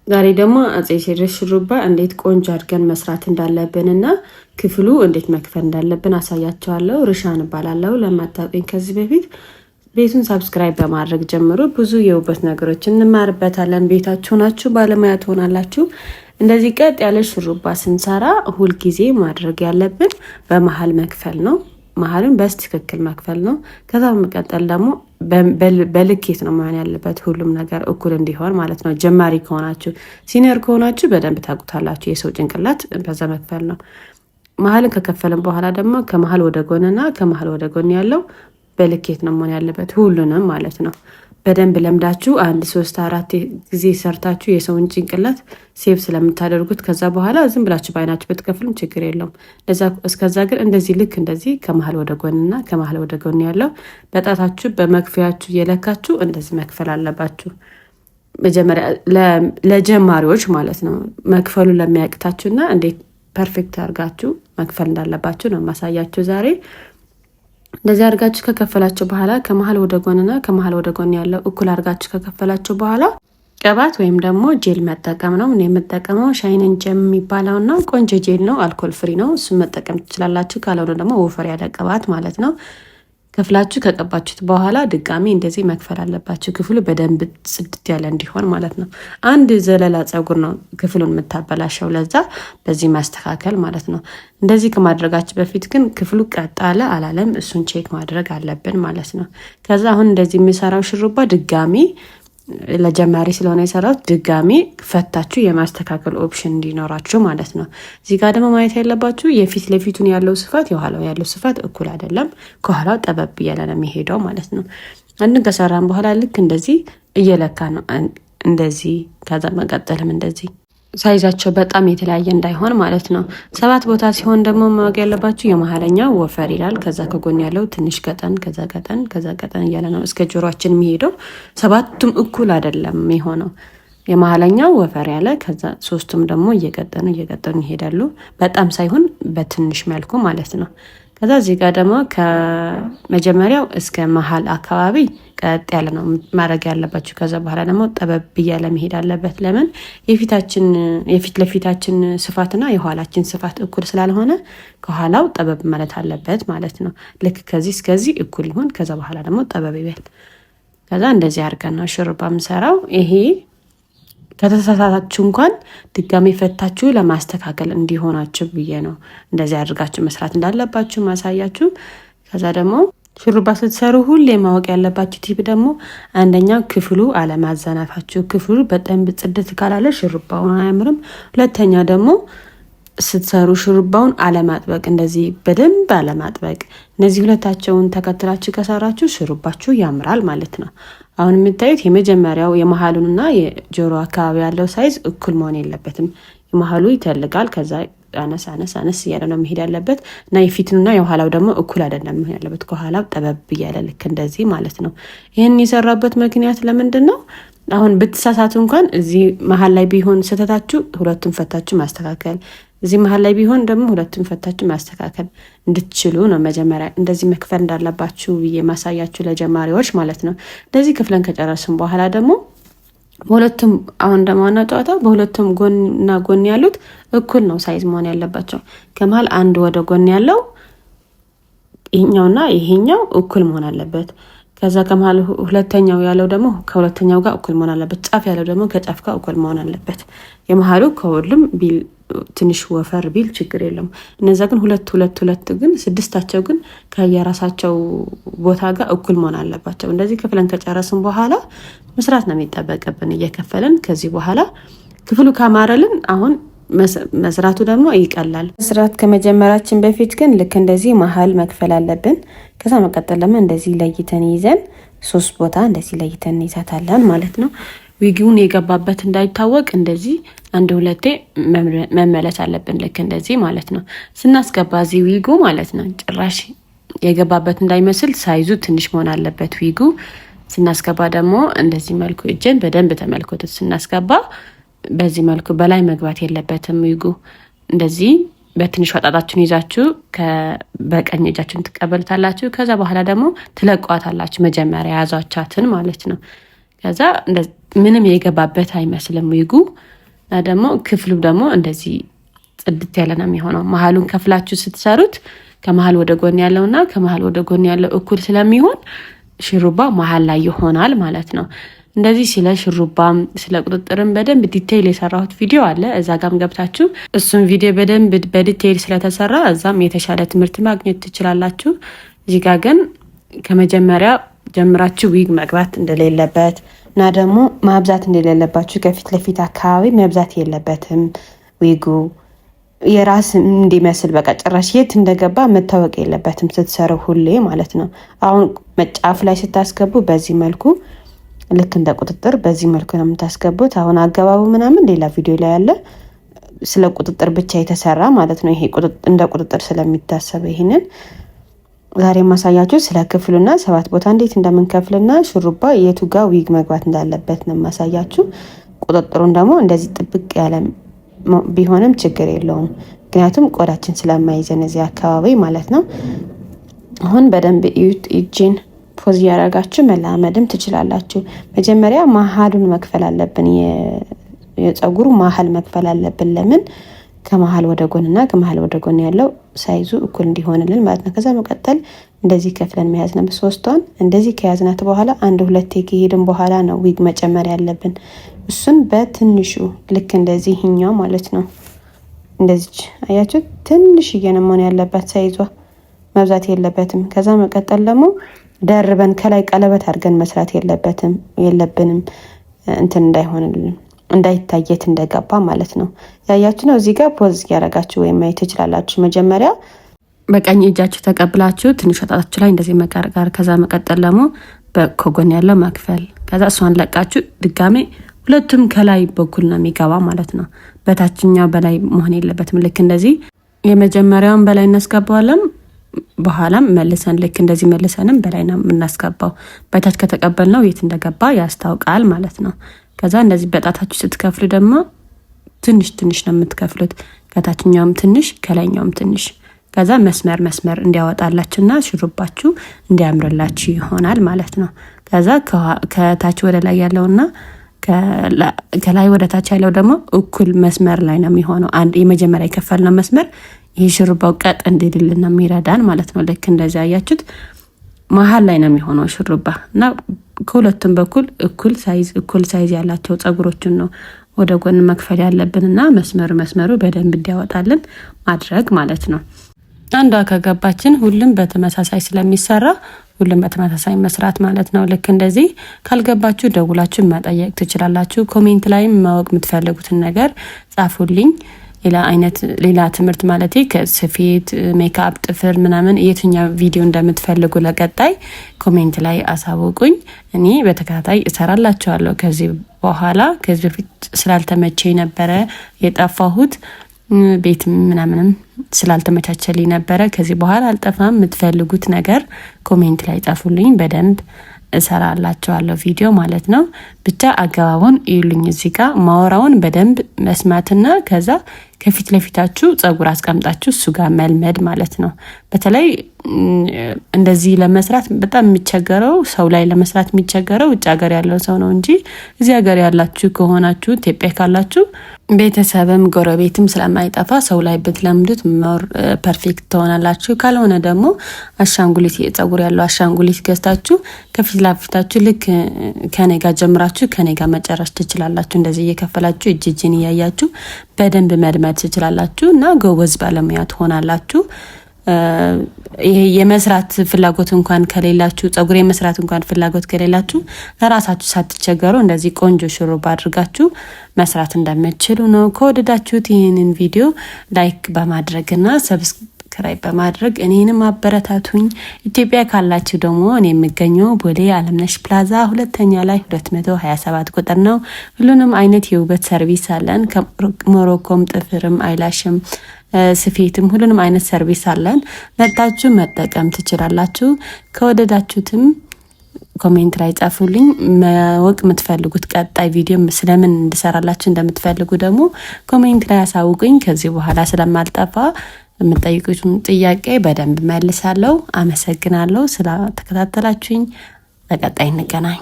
ዛሬ ደግሞ አፄ ቴዎድሮስ ሹሩባ እንዴት ቆንጆ አድርገን መስራት እንዳለብንና ክፍሉ እንዴት መክፈል እንዳለብን አሳያችኋለሁ። ርሻን እባላለሁ። ለማታውቁኝ ከዚህ በፊት ቤቱን subscribe በማድረግ ጀምሮ ብዙ የውበት ነገሮች እንማርበታለን። ቤታችሁ ናችሁ ባለሙያ ትሆናላችሁ። እንደዚህ ቀጥ ያለ ሹሩባ ስንሰራ ሁልጊዜ ማድረግ ያለብን በመሀል መክፈል ነው። መሀሉን በትክክል መክፈል ነው። ከዛ በመቀጠል ደግሞ በልኬት ነው መሆን ያለበት፣ ሁሉም ነገር እኩል እንዲሆን ማለት ነው። ጀማሪ ከሆናችሁ፣ senior ከሆናችሁ በደንብ ታውቁታላችሁ። የሰው ጭንቅላት በዛ መክፈል ነው። መሀልን ከከፈልን በኋላ ደግሞ ከመሀል ወደ ጎንና ከመሀል ወደ ጎን ያለው በልኬት ነው መሆን ያለበት ሁሉንም ማለት ነው። በደንብ ለምዳችሁ አንድ ሶስት አራት ጊዜ ሰርታችሁ የሰውን ጭንቅላት save ስለምታደርጉት ከዛ በኋላ ዝም ብላችሁ በአይናችሁ ብትከፍሉም ችግር የለውም። እስከዛ ግን እንደዚህ ልክ እንደዚህ ከመሀል ወደ ጎንና ከመሀል ወደ ጎን ያለው በጣታችሁ በመክፈያችሁ እየለካችሁ እንደዚህ መክፈል አለባችሁ። መጀመሪያ ለጀማሪዎች ማለት ነው። መክፈሉ ለሚያቅታችሁና እንዴት perfect አድርጋችሁ መክፈል እንዳለባችሁ ነው ማሳያችሁ ዛሬ። እንደዚህ አድርጋችሁ ከከፈላችሁ በኋላ ከመሀል ወደ ጎንና ከመሀል ወደ ጎን ያለው እኩል አድርጋችሁ ከከፈላችሁ በኋላ ቅባት ወይም ደግሞ ጄል መጠቀም ነው። እኔ የምጠቀመው Shine 'n Jam የሚባለው ነው። ቆንጆ ጄል ነው፣ alcohol free ነው። እሱን መጠቀም ትችላላችሁ። ካልሆነ ደግሞ ወፈር ያለ ቅባት ማለት ነው። ከፍላችሁ ከቀባችሁት በኋላ ድጋሚ እንደዚህ መክፈል አለባችሁ። ክፍሉ በደንብ ጽድት ያለ እንዲሆን ማለት ነው። አንድ ዘለላ ጸጉር ነው ክፍሉን የምታበላሸው። ለዛ በዚህ ማስተካከል ማለት ነው። እንደዚህ ከማድረጋችሁ በፊት ግን ክፍሉ ቀጥ አለ አላለም እሱን check ማድረግ አለብን ማለት ነው። ከዛ አሁን እንደዚህ የሚሰራው ሹሩባ ድጋሚ ለጀማሪ ስለሆነ የሰራሁት ድጋሚ ፈታችሁ የማስተካከል option እንዲኖራችሁ ማለት ነው። እዚህ ጋር ደግሞ ማየት ያለባችሁ የፊት ለፊቱን ያለው ስፋት የኋላው ያለው ስፋት እኩል አይደለም። ከኋላው ጠበብ እያለ ነው የሚሄደው ማለት ነው። አንድን ከሰራን በኋላ ልክ እንደዚህ እየለካ ነው እንደዚህ፣ ከዛ መቀጠልም እንደዚህ size ኣቸው በጣም የተለያየ እንዳይሆን ማለት ነው። ሰባት ቦታ ሲሆን ደግሞ ማወቅ ያለባችሁ የመሀለኛው ወፈር ይላል። ከዛ ከጎን ያለው ትንሽ ቀጠን፣ ከዛ ቀጠን፣ ከዛ ቀጠን እያለ ነው እስከ ጆሮአችን የሚሄደው። ሰባቱም እኩል አይደለም የሚሆነው። የመሀለኛው ወፈር ያለ፣ ከዛ ሶስቱም ደግሞ እየቀጠኑ እየቀጠኑ ይሄዳሉ። በጣም ሳይሆን በትንሽ መልኩ ማለት ነው። ከዛ እዚህ ጋር ደግሞ ከመጀመሪያው እስከ መሀል አካባቢ ቀጥ ያለ ነው ማድረግ ያለባችሁ። ከዛ በኋላ ደግሞ ጠበብ እያለ መሄድ አለበት። ለምን የፊታችን የፊት ለፊታችን ስፋትና የኋላችን ስፋት እኩል ስላልሆነ ከኋላው ጠበብ ማለት አለበት ማለት ነው። ልክ ከዚህ እስከዚህ እኩል ይሁን። ከዛ በኋላ ደግሞ ጠበብ ይበል። ከዛ እንደዚህ አድርገን ነው ሹሩባ የምሰራው። ይሄ ከተሳሳታችሁ እንኳን ድጋሚ ፈታችሁ ለማስተካከል እንዲሆናችሁ ብዬ ነው እንደዚህ አድርጋችሁ መስራት እንዳለባችሁ ማሳያችሁ። ከዛ ደግሞ ሹሩባ ስትሰሩ ሁሌ ማወቅ ያለባችሁ tip ደግሞ አንደኛው ክፍሉ አለማዘናፋችሁ። ክፍሉ በደንብ ጽድት ካላለ ሹሩባውን አያምርም። ሁለተኛ ደግሞ ስትሰሩ ሹሩባውን አለማጥበቅ፣ እንደዚህ በደንብ አለማጥበቅ። እነዚህ ሁለታቸውን ተከትላችሁ ከሰራችሁ ሹሩባችሁ ያምራል ማለት ነው። አሁን የምታዩት የመጀመሪያው የመሀሉንና የጆሮ አካባቢ ያለው size እኩል መሆን የለበትም። የመሀሉ ይተልቃል፣ ከዛ አነስ አነስ አነስ እያለ ነው መሄድ ያለበት እና የፊቱንና የኋላው ደግሞ እኩል አይደለም መሆን ያለበት። ከኋላው ጠበብ እያለ ልክ እንደዚህ ማለት ነው። ይህን የሰራበት ምክንያት ለምንድን ነው? አሁን ብትሳሳቱ እንኳን እዚህ መሀል ላይ ቢሆን ስህተታችሁ ሁለቱን ፈታችሁ ማስተካከል፣ እዚህ መሀል ላይ ቢሆን ደግሞ ሁለቱን ፈታችሁ ማስተካከል እንድትችሉ ነው። መጀመሪያ እንደዚህ መክፈል እንዳለባችሁ ብዬ ማሳያችሁ ለጀማሪዎች ማለት ነው። እንደዚህ ክፍለን ከጨረስን በኋላ ደግሞ በሁለቱም አሁን ደግሞ ዋና ጨዋታ በሁለቱም ጎንና ጎን ያሉት እኩል ነው size መሆን ያለባቸው። ከመሀል አንድ ወደ ጎን ያለው ይሄኛውና ይሄኛው እኩል መሆን አለበት። ከዛ ከመሀል ሁለተኛው ያለው ደግሞ ከሁለተኛው ጋር እኩል መሆን አለበት። ጫፍ ያለው ደግሞ ከጫፍ ጋር እኩል መሆን አለበት። የመሀሉ ከሁሉም ቢል ትንሽ ወፈር ቢል ችግር የለውም። እነዛ ግን ሁለት ሁለት ሁለት ግን ስድስታቸው ግን ከየራሳቸው ቦታ ጋር እኩል መሆን አለባቸው። እንደዚህ ክፍለን ከጨረስን በኋላ መስራት ነው የሚጠበቅብን እየከፈልን። ከዚህ በኋላ ክፍሉ ካማረልን አሁን መስራቱ ደግሞ ይቀላል። መስራት ከመጀመራችን በፊት ግን ልክ እንደዚህ መሀል መክፈል አለብን። ከዛ መቀጠል ደግሞ እንደዚህ ለይተን ይዘን ሶስት ቦታ እንደዚህ ለይተን እንይዛታለን ማለት ነው። ዊጊውን የገባበት እንዳይታወቅ እንደዚህ አንድ ሁለቴ መመለስ አለብን። ልክ እንደዚህ ማለት ነው። ስናስገባ እዚህ ዊጉ ማለት ነው ጭራሽ የገባበት እንዳይመስል size ኡ ትንሽ መሆን አለበት ዊጉ። ስናስገባ ደግሞ እንደዚህ መልኩ እጅን በደንብ ተመልከቱት። ስናስገባ በዚህ መልኩ በላይ መግባት የለበትም ዊጉ። እንደዚህ በትንሿ ጣታችሁን ይዛችሁ በቀኝ እጃችሁን ትቀበሉታላችሁ። ከዛ በኋላ ደግሞ ትለቋታላችሁ፣ መጀመሪያ የያዟቻትን ማለት ነው። ከዛ ምንም የገባበት አይመስልም ዊጉ እና ደግሞ ክፍሉ ደግሞ እንደዚህ ጽድት ያለ ነው የሚሆነው። መሀሉን ከፍላችሁ ስትሰሩት ከመሀል ወደ ጎን ያለውና ከመሀል ወደ ጎን ያለው እኩል ስለሚሆን ሽሩባ መሀል ላይ ይሆናል ማለት ነው። እንደዚህ ስለ ሽሩባም ስለ ቁጥጥርም በደንብ detail የሰራሁት ቪዲዮ አለ። እዛ ጋም ገብታችሁ እሱም ቪዲዮ በደንብ በ detail ስለተሰራ እዛም የተሻለ ትምህርት ማግኘት ትችላላችሁ። እዚህ ጋ ግን ከመጀመሪያ ጀምራችሁ ዊግ መግባት እንደሌለበት እና ደግሞ ማብዛት እንደሌለባችሁ ከፊት ለፊት አካባቢ መብዛት የለበትም ዊጉ የራስ እንዲመስል በቃ ጭራሽ የት እንደገባ መታወቅ የለበትም ስትሰሩ ሁሌ ማለት ነው። አሁን መጫፍ ላይ ስታስገቡ በዚህ መልኩ ልክ እንደ ቁጥጥር በዚህ መልኩ ነው የምታስገቡት። አሁን አገባቡ ምናምን ሌላ ቪዲዮ ላይ ያለ ስለ ቁጥጥር ብቻ የተሰራ ማለት ነው። ይሄ እንደ ቁጥጥር ስለሚታሰብ ይሄንን ዛሬ ማሳያችሁ ስለ ክፍሉና ሰባት ቦታ እንዴት እንደምንከፍልና ሹሩባ የቱ ጋር ዊግ መግባት እንዳለበት ነው ማሳያችሁ። ቁጥጥሩን ደግሞ እንደዚህ ጥብቅ ያለ ቢሆንም ችግር የለውም፣ ምክንያቱም ቆዳችን ስለማይዘን እዚህ አካባቢ ማለት ነው። አሁን በደንብ እዩት። እጄን pause እያደረጋችሁ መላመድም ትችላላችሁ። መጀመሪያ መሀሉን መክፈል አለብን። የፀጉሩ መሀል መክፈል አለብን። ለምን ከመሀል ወደ ጎንና ከመሀል ወደ ጎን ያለው size ኡ እኩል እንዲሆንልን ማለት ነው። ከዛ መቀጠል እንደዚህ ከፍለን መያዝ ነው። ሶስቷን እንደዚህ ከያዝናት በኋላ አንድ ሁለቴ ከሄድን በኋላ ነው ዊግ መጨመር ያለብን። እሱን በትንሹ ልክ እንደዚህ ይኛው ማለት ነው። እንደዚች አያችሁ፣ ትንሽዬ ነው መሆን ያለባት size ዋ መብዛት የለበትም። ከዛ መቀጠል ደግሞ ደርበን ከላይ ቀለበት አድርገን መስራት የለበትም የለብንም እንትን እንዳይሆንልን እንዳይታየት እንደገባ ማለት ነው። ያያችሁ ነው። እዚህ ጋር pause እያደረጋችሁ ወይም ማየት ትችላላችሁ። መጀመሪያ በቀኝ እጃችሁ ተቀብላችሁ ትንሽ ጣታችሁ ላይ እንደዚህ መቀርቀር፣ ከዛ መቀጠል ደግሞ ከጎን ያለው መክፈል፣ ከዛ እሷን ለቃችሁ ድጋሜ ሁለቱም ከላይ በኩል ነው የሚገባ ማለት ነው። በታችኛው በላይ መሆን የለበትም። ልክ እንደዚህ የመጀመሪያውን በላይ እናስገባዋለን። በኋላም መልሰን ልክ እንደዚህ መልሰንም በላይ ነው የምናስገባው። በታች ከተቀበልነው የት እንደገባ ያስታውቃል ማለት ነው። ከዛ እንደዚህ በጣታችሁ ስትከፍሉ ደግሞ ትንሽ ትንሽ ነው የምትከፍሉት። ከታችኛውም ትንሽ ከላይኛውም ትንሽ። ከዛ መስመር መስመር እንዲያወጣላችሁና ሹሩባችሁ እንዲያምርላችሁ ይሆናል ማለት ነው። ከዛ ከታች ወደ ላይ ያለውና ከላይ ወደ ታች ያለው ደግሞ እኩል መስመር ላይ ነው የሚሆነው። አንድ የመጀመሪያ የከፈልነው መስመር ይህ ሹሩባው ቀጥ እንዲልልን ነው የሚረዳን ማለት ነው። ልክ እንደዚህ አያችሁት፣ መሀል ላይ ነው የሚሆነው ሹሩባ እና ከሁለቱም በኩል እኩል size እኩል size ያላቸው ጸጉሮችን ነው ወደ ጎን መክፈል ያለብን እና መስመሩ መስመሩ በደንብ እንዲያወጣልን ማድረግ ማለት ነው። አንዷ ከገባችን ሁሉም በተመሳሳይ ስለሚሰራ ሁሉም በተመሳሳይ መስራት ማለት ነው። ልክ እንደዚህ ካልገባችሁ ደውላችሁ መጠየቅ ትችላላችሁ። comment ላይም ማወቅ የምትፈልጉትን ነገር ጻፉልኝ። ሌላ አይነት ሌላ ትምህርት ማለት ከስፌት፣ ሜካፕ፣ ጥፍር ምናምን የትኛው ቪዲዮ እንደምትፈልጉ ለቀጣይ comment ላይ አሳውቁኝ። እኔ በተከታታይ እሰራላችኋለሁ። ከዚህ በኋላ ከዚህ በፊት ስላልተመቸኝ ነበረ የጠፋሁት፣ ቤት ምናምንም ስላልተመቻቸልኝ ነበረ። ከዚህ በኋላ አልጠፋም። የምትፈልጉት ነገር comment ላይ ጻፉልኝ፣ በደንብ እሰራላችኋለሁ ቪዲዮ ማለት ነው። ብቻ አገባቡን እዩልኝ። እዚህ ጋር ማወራውን በደንብ መስማትና ከዛ ከፊት ለፊታችሁ ጸጉር አስቀምጣችሁ እሱ ጋር መልመድ ማለት ነው። በተለይ እንደዚህ ለመስራት በጣም የሚቸገረው ሰው ላይ ለመስራት የሚቸገረው ውጭ ሀገር ያለው ሰው ነው እንጂ እዚህ ሀገር ያላችሁ ከሆናችሁ ኢትዮጵያ ካላችሁ ቤተሰብም ጎረቤትም ስለማይጠፋ ሰው ላይ ብትለምዱት more perfect ትሆናላችሁ። ካልሆነ ደግሞ አሻንጉሊት ጸጉር ያለው አሻንጉሊት ገዝታችሁ ከፊት ለፊታችሁ ልክ ከኔ ጋር ጀምራችሁ ከኔ ጋር መጨረስ ትችላላችሁ። እንደዚህ እየከፈላችሁ እጅ እጅን እያያችሁ በደንብ መልመድ ትችላላችሁ እና ጎበዝ ባለሙያ ትሆናላችሁ። ይሄ የመስራት ፍላጎት እንኳን ከሌላችሁ ጸጉር የመስራት እንኳን ፍላጎት ከሌላችሁ ለራሳችሁ ሳትቸገሩ እንደዚህ ቆንጆ ሹሩባ አድርጋችሁ መስራት እንደምትችሉ ነው። ከወደዳችሁት ይህንን ቪዲዮ like በማድረግና subscribe በማድረግ እኔንም አበረታቱኝ። ኢትዮጵያ ካላችሁ ደግሞ እኔ የምገኘው ቦሌ አለምነሽ ፕላዛ ሁለተኛ ላይ 227 ቁጥር ነው። ሁሉንም አይነት የውበት service አለን። ከሞሮኮም፣ ጥፍርም፣ eyelash ም ስፌትም ሁሉንም አይነት service አለን። መጣችሁ መጠቀም ትችላላችሁ። ከወደዳችሁትም comment ላይ ጻፉልኝ። ማወቅ የምትፈልጉት ቀጣይ ቪዲዮ ስለምን እንድሰራላችሁ እንደምትፈልጉ ደግሞ comment ላይ አሳውቁኝ። ከዚህ በኋላ ስለማልጠፋ የምጠይቁትን ጥያቄ በደንብ መልሳለሁ። አመሰግናለሁ ስለተከታተላችሁኝ። በቀጣይ እንገናኝ።